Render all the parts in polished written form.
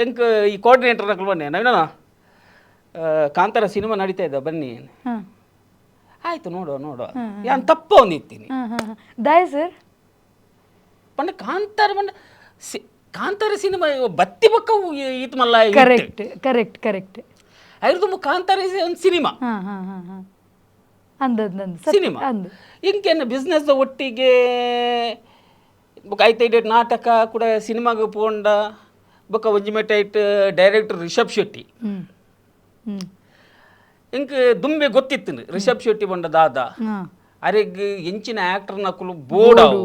ಎಂಕ್ ಈ ಕೋಆರ್ಡಿನೇಟರ್ ನಕಲು ಬನ್ನಿ ನವೀನ, ಕಾಂತಾರ ಸಿನಿಮಾ ನಡೀತಾ ಇದ್ದ, ಬನ್ನಿ. ಆಯ್ತು, ನೋಡುವ ನೋಡುವ. ಯಾನ್ ತಪ್ಪ ಒಂದಿತ್ತೀನಿ. ಹಾ ಹಾ ಹಾ ದಾಯ ಸರ್? ಪಂಡ ಕಾಂತಾರ ಪಂಡ ಕಾಂತಾರ ಸಿನಿಮಾ ಬತ್ತಿ ಬಕ್ಕ ಈತ್ ಮಲ್ಲ. Correct correct correct ಐರ್ದು ಕಾಂತಾರ ಒಂದು ಸಿನಿಮಾ. ಹಾ ಹಾ ಹಾ ಹಾ ಅಂದ್ ಅಂದ್ ಅಂದ್ ಸತ್ಯ. ಸಿನಿಮಾ. ಅಂದ್. ಇಂಕೆನ್ನ ಬಿಸ್ನೆಸ್ ಒಟ್ಟಿಗೆ ಬೊಕ ಐತ ಇಡೀ ನಾಟಕ ಕೂಡ ಸಿನಿಮಾಗೆ ಪೋಂಡ. ಬೊಕ ಒಂಜಿ ಮೆಟ್ಟ ಐಟ್ ಡೈರೆಕ್ಟರ್ ರಿಷಬ್ ಶೆಟ್ಟಿ. ಹ್ಮ್ ಹ್ಮ್ ಇಂಕ್ ದುಂಬೆ ಗೊತ್ತಿತ್ತು ರಿಷಬ್ ಶೆಟ್ಟಿ ಬಂಡ ದಾದ, ಅರೆಗ್ ಎಂಚಿನ ಆಕ್ಟರ್ ನಕುಲು ಬೋರ್ಡ್ ಅವು.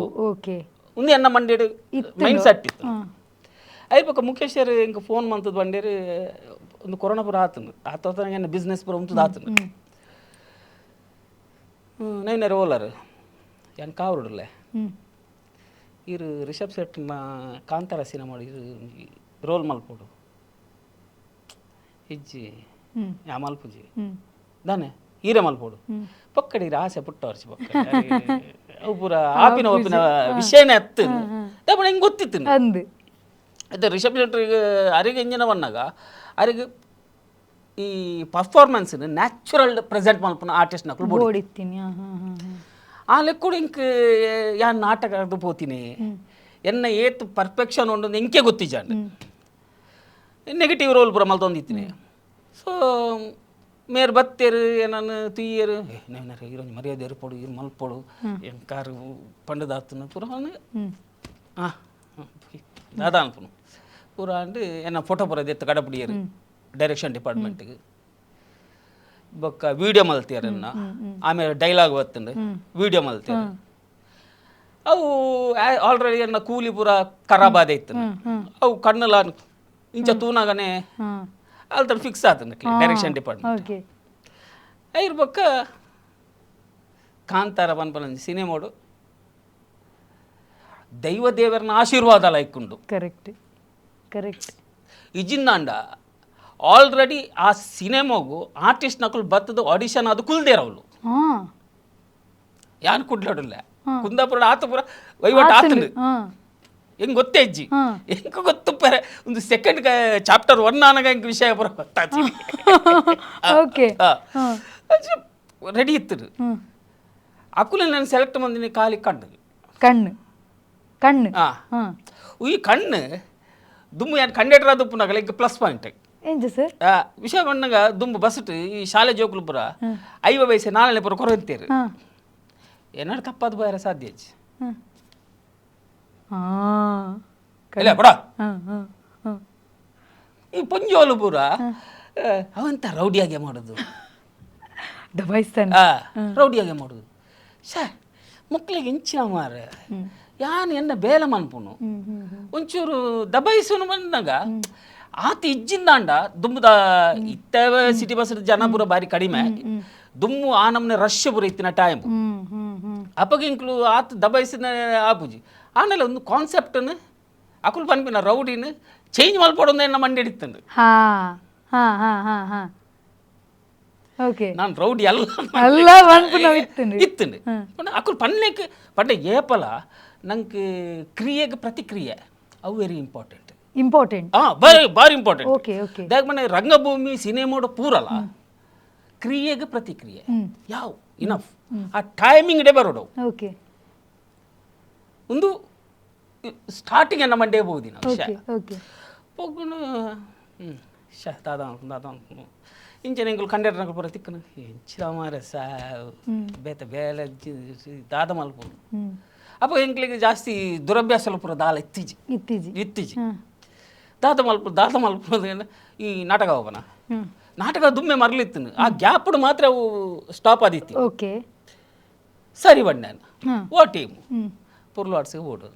ಉಂದು ಎನ್ನ ಮಂಡೆಡ್ ಮೈಂಡ್ ಸೆಟ್ ಇತ್ತು. I ಬೊಕ ಮುಖೇಶ್ ಇಂಕ್ ಫೋನ್ ಮಂತದ ಬಂಡೇರು. ಒಂದು ಕೊರೋನಾ ಪೂರ ಆತನು ಆತ ಎನ್ನ ಬಿಸ್ನೆಸ್ ಪೂರ ಉಂತುದು ಆತನು. ನೈನರ್ ಓಲರ್ ಯಾನ್ ಕಾವರುಡ್ಲೆ. ಇರು ರಿಷಬ್ ಶೆಟ್ಟಿನ ಕಾಂತಾರ ಸಿನಿಮಾ ಇರು ರೋಲ್ ಮಲ್ಪೊಡು. ಇಜ್ಜಿ. ಯಾ ಮಲ್ಪುಜಿ. ದಾನೆ ಈರೆ ಮಲ್ಪೊಡು. ಪೊಕ್ಕಡೆ ಇರು ಆಸೆ ಪುಟ್ಟ ವರ್ಷ ಪೊಕ್ಕಡೆ ಅವು ಪೂರ ಆಪಿನ ಒಪ್ಪಿನ ವಿಷಯನೇ ಅತ್ತು ದಾಪಣ ಹಿಂಗೆ ಗೊತ್ತಿತ್ತು. ಅಂದ್. అయితే ರಿಷಬ್ ಶೆಟ್ಟರಿಗೆ ಅರಿಗೆ ಇಂಜಿನ ಬಂದಾಗ ಅರಿಗೆ ಈ performance natural present ಮಲ್ಪುನ artist ನಕಲು ಬೋಡಿ. ಬೋಡಿತ್ತೀನಿ. ಹಾ ಹಾ ಹಾ ಹಾ ಆ ಲೆಕ್ಕುಡು ಇಂಕ್ ಯಾನ್ ನಾಟಕ ಪೋತೀನಿ, ಎನ್ನ ಏತ್ ಪರ್ಫೆಕ್ಷನ್ ಉಂಡು ಎಂಕೆ ಗೊತ್ತಿಜಾಂಡ್. ನೆಗೆಟಿವ್ ರೋಲ್ ಪೂರ ಮಲ್ತೊಂದಿತ್ತೀನಿ. ಸೊ ಮೇರ್ ಬತ್ತೇರು, ಏನನ್ ತುಯ್ಯರು, ನೇನರ ಇರೊಂಜಿ ಮರ್ಯಾದೆ ಇರ್ಪೊಡು, ಇರು ಮಲ್ಪೊಡು, ಎಂಕಾರು ಪಂಡದಾತನ ಪೂರ. ಆ ದಾದ ಅನ್ಪುನು ಪೂರ ಅಂಡ್ ಎನ್ನ ಫೋಟೋ ಪೂರ ದೆತ್ತು ಕಡಪುಡಿಯರು ಡೈರೆಕ್ಷನ್ ಡಿಪಾರ್ಟ್ಮೆಂಟ್ಗೆ. ಬೊಕ್ಕ ವೀಡಿಯೋ ಮಲ್ತಿಯರ್ ಎನ್ನ. ಆಮೇಲೆ ಡೈಲಾಗ್ ಬತ್ತಂಡು ವೀಡಿಯೋ ಮಲ್ತಿಯರು. ಅವು ಆಲ್ರೆಡಿ ಎನ್ನ ಕೂಲಿ ಪೂರ ಖರಾಬಾದ ಇತ್ತು. ಅವು ಕಣ್ಣುಲ ಇಂಚ ತೂನಾಗನೆ ಅಲ್ತ ಫಿಕ್ಸ್ ಆತನ direction department. ಐರ್ ಬೊಕ್ಕ ಕಾಂತಾರ ಪನ್ಪನ ಸಿನಿಮೋಡು ದೈವ ದೇವರನ ಆಶೀರ್ವಾದ ಲೈಕುಂಡು. Correct correct ಇಜಿಂದಾಂಡ already ಆ ಸಿನಿಮಾಗು ಆರ್ಟಿಸ್ಟ್ ನಕುಲು ಬತ್ತದ ಆಡಿಷನ್ ಅದು ಕುಲ್ದೇರವ್ಲು. ಯಾನ್ ಕುಡ್ಲಡುಲ್ಲ, ಕುಂದಾಪುರ ಆತ ಪೂರ ವಹಿವಾಟು ಆತಂಡು. ಹೆಂಗ್ ಗೊತ್ತೇ ಇಜ್ಜಿ. ಹೆಂಗ್ ಗೊತ್ತು ಪರ ಒಂದು ಸೆಕೆಂಡ್ ಚಾಪ್ಟರ್ 1 ಆನಗ ಎಂಕ್ ವಿಷಯ ಪೂರ ಗೊತ್ತಾತಿ. ರೆಡಿ ಇತ್ತು. ಅಕುಲೆ ನಾನು ಸೆಲೆಕ್ಟ್ ಮಂದಿನಿ ಖಾಲಿ ಕಣ್ಣು. ಕಣ್ಣು ಕಣ್ಣು. ಈ ಕಣ್ಣು ದುಮ್ಮು ಯಾನ್ ಕಂಡಕ್ಟರ್ ದುಪ್ಪುನಾಗಲ ಇಂಕ್ ಪ್ಲಸ್ ಪಾಯಿಂಟ್. ಎಂಚ ಸರ್? ವಿಷಯ ಬಂದಾಗ ದುಂಬು ಬಸ್ಟ್ ಈ ಶಾಲೆ ಜೋಕುಲು ಪೂರ 50 ವಯಸ್ಸು ನಾಲ್ನೇ ಪೂರ ಕೊರಂತೇರು. ಏನಾರು ತಪ್ಪಾದ ಬಾರ ಸಾಧ್ಯ ಇಜ್ಜಿ. ಹಾ ಹಾ ಇಲ್ಲ ಕೊಡ. ಹಾ ಹಾ ಹಾ ಈ ಪೊಂಜೋಲು ಪೂರ ಅವಂತ ರೌಡಿಯಾಗೆ ಮಾಡೋದು. ದಬಾಯಿಸ್ತಾನೆ. ರೌಡಿಯಾಗೆ ಮಾಡೋದು. ಶೇ, ಮಕ್ಳಿಗೆ ಇಂಚಿನ ಮಾರ ಯಾನ್ ಎನ್ನ ಬೇಲೆ ಮನ್ಪುನು. ಹ್ಮ್ ಹ್ಮ್ ಹ್ಮ್ ಒಂಚೂರು ದಬಾಯಿಸುನು ಬಂದಾಗ ಆತ ಇಜ್ಜಿಂದಾಂಡ ದುಂಬುದ ಇತ್ತ ಸಿಟಿ ಬಸ್ ಜನ ಪೂರ ಬಾರಿ ಕಡಿಮೆ. ದುಮ್ಮು ಆ ನಮ್ನೆ ರಶ್ ಪೂರ ಇತ್ತಿನ ಟೈಮ್. ಹ್ಮ್ ಹ್ಮ್ ಹ್ಮ್ ಅಪಗಿಂಕ್ಲು ಆತ ದಬಾಯಿಸಿನ ಆಪುಜಿ. ಆಮೇಲೆ ಒಂದು ಕಾನ್ಸೆಪ್ಟ್ನು ಅಕುಲು ಪನ್ಪಿನ ರೌಡಿನ ಚೇಂಜ್ ಮಲ್ಪೊಡೊಂದು ಎನ್ನ ಮಂಡೆ ಇತ್ತಂದು. ಹಾ ಹಾ ಹಾ ಹಾ ಹಾ ಓಕೆ ನಾನು ರೌಡಿ ಅಲ್ಲ. ಅಲ್ಲ ಪನ್ಪುನ ಇತ್ತುಂಡು. ಇತ್ತುಂಡು. ಪಂಡ ಅಕುಲು ಪನ್ನೇಕ್ ಪಂಡ ಏಪಲ ನಂಗೆ ಕ್ರಿಯೆಗೆ ಪ್ರತಿಕ್ರಿಯೆ ಅವು very important. Important. ಬಾರಿ ಬಾರಿ important. Okay okay ದಾಗ್ ಮನೆ ರಂಗಭೂಮಿ ಸಿನಿಮಾಡು ಪೂರಲ್ಲ ಕ್ರಿಯೆಗೆ ಪ್ರತಿಕ್ರಿಯೆ ಯಾವ ಇನಫ್ ಆ ಟೈಮಿಂಗ್ ಡೇ ಬರೋಡು. ಒಂದು ಸ್ಟಾರ್ಟಿಂಗ್ ಎನ್ನ ಮಂಡೇ ಹೋಗುದಿನ ವಿಷಯ. ಓಕೆ ಓಕೆ ಪೊಗ್ಗುನು ಶಾ ದಾದ ದಾದ ಇಂಚನೆ ಎಂಕುಲು ಕಂಡಕ್ಟರ್ ಪೂರ ತಿಕ್ಕನು ಎಂಚಿನ ಮಾರೆ ಸಾ ಬೇತೆ ಬೇಲೆ ದಾದ ಮಲ್ಪುನು. ಅಪ್ಪ ಎಂಕ್ಲಿಗೆ ಜಾಸ್ತಿ ದುರಭ್ಯಾಸ ಪೂರ ದಾಲ ಇತ್ತೀಚಿ. ಇತ್ತೀಚಿ. ಇತ್ತೀಚಿ. ದಾದ ಮಲ್ಪ ದಾದ ಮಲ್ಪ ಈ ನಾಟಕ ಹೋಗೋಣ. ನಾಟಕ ದುಮ್ಮೆ ಮರಲಿತ್ತು. ಆ ಗ್ಯಾಪ್ ಮಾತ್ರ ಅವು ಸ್ಟಾಪ್ ಆದಿತ್ತು. ಸರಿ ಬಣ್ಣ. ಓ ಟೀಮ್ ಪುರ್ಲು ಆಡ್ಸಿಗೆ ಓಡು.